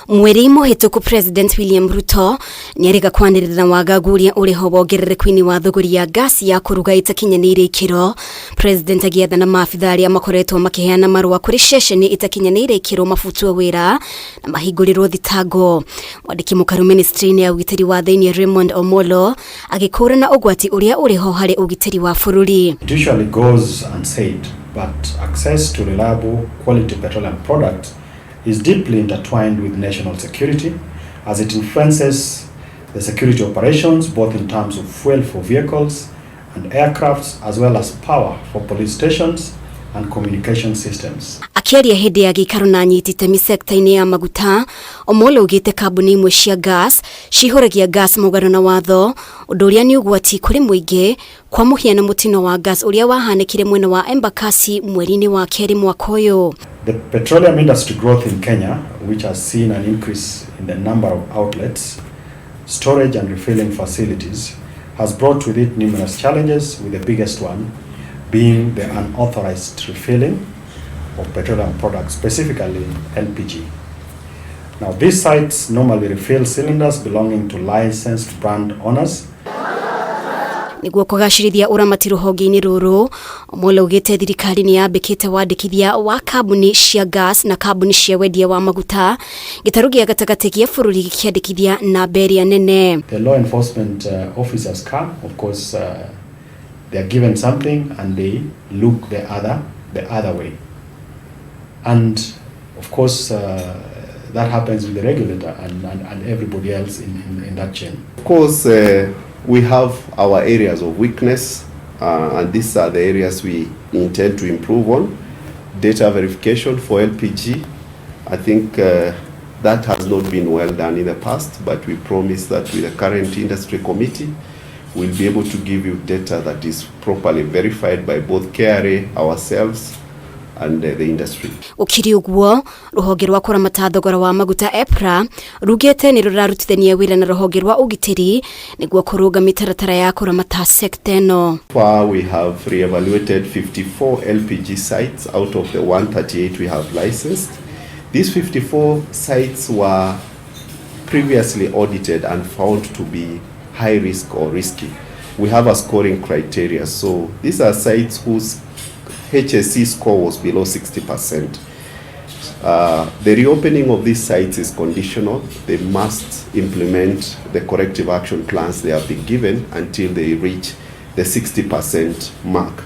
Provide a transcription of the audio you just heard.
Mweri mũhĩtũku, President William Ruto nĩarĩga kwanĩrĩra wagagu ũrĩa ũrĩho wongerereku-inĩ wa thũgũri ya gasi ya kũruga ĩtakinyanĩire ikĩro. President agĩathana maabitha arĩa makoretwo makĩheana marũa kũrĩ ceceni ĩtakinyanĩire ikĩro mabutwo wĩra na mahingũrĩrwo thitango. Mwandĩki mũkaru ministry-inĩ ya ũgitĩri wa thĩinĩ Raymond Omolo agĩkũrana ũgwati ũrĩa ũrĩho harĩ ũgitĩri wa bũrũri. It usually goes unsaid, but access to reliable quality petroleum products is deeply intertwined with national security, as it influences the security operations both in terms of fuel for vehicles and aircrafts, as well as power for police stations and communication systems. Akĩaria hĩndĩ ya gĩikaro na anyiti itemi sekta-inĩ ya maguta, Omolo augĩte kambuni imwe cia gas cihũragia gas mũgarũ na watho, ũndũ ũrĩa nĩ ũgwati kũrĩ mũingĩ, kwa mũhiano mũtino wa gas ũrĩa wahanĩkire mwena wa Embakasi mweri-inĩ wa kerĩ mwaka ũyũ. The petroleum industry growth in Kenya, which has seen an increase in the number of outlets, storage and refilling facilities, has brought with it numerous challenges, with the biggest one being the unauthorized refilling of petroleum products, specifically LPG. Now, these sites normally refill cylinders belonging to licensed brand owners. Nĩguo kũgacĩrithia ũramati rũhonge-inĩ rũrũ, Omolo augĩte thirikari nĩ yambĩkĩte wandĩkithia wa kambuni cia gas na kambuni cia wendia wa maguta, gĩtarũ gĩa gatagatĩ gĩa bũrũri gĩkĩandĩkithia namba ĩrĩa nene. The law enforcement officers come, of course, they are given something and they look the other way. And of course, that happens with the regulator and everybody else in that chain. Of course, we have our areas of weakness, and these are the areas we intend to improve on. Data verification for LPG, I think that has not been well done in the past, but we promise that with the current industry committee, we'll be able to give you data that is properly verified by both KRA, ourselves, and the industry. Gũkĩrĩ ũguo, rũhonge rwa kũramata thogora wa maguta EPRA rugĩte nĩ rũrarutithania wĩra na rũhonge rwa ũgitĩri nĩguo kũrũnga mĩtaratara ya kũramata sekta ĩno. Far, we have re-evaluated 54 LPG sites out of the 138 we have licensed. These 54 sites were previously audited and found to be high risk or risky. We have a scoring criteria. So these are sites whose HSE score was below 60%. The reopening of these sites is conditional. They must implement the corrective action plans they have been given until they reach the 60% mark.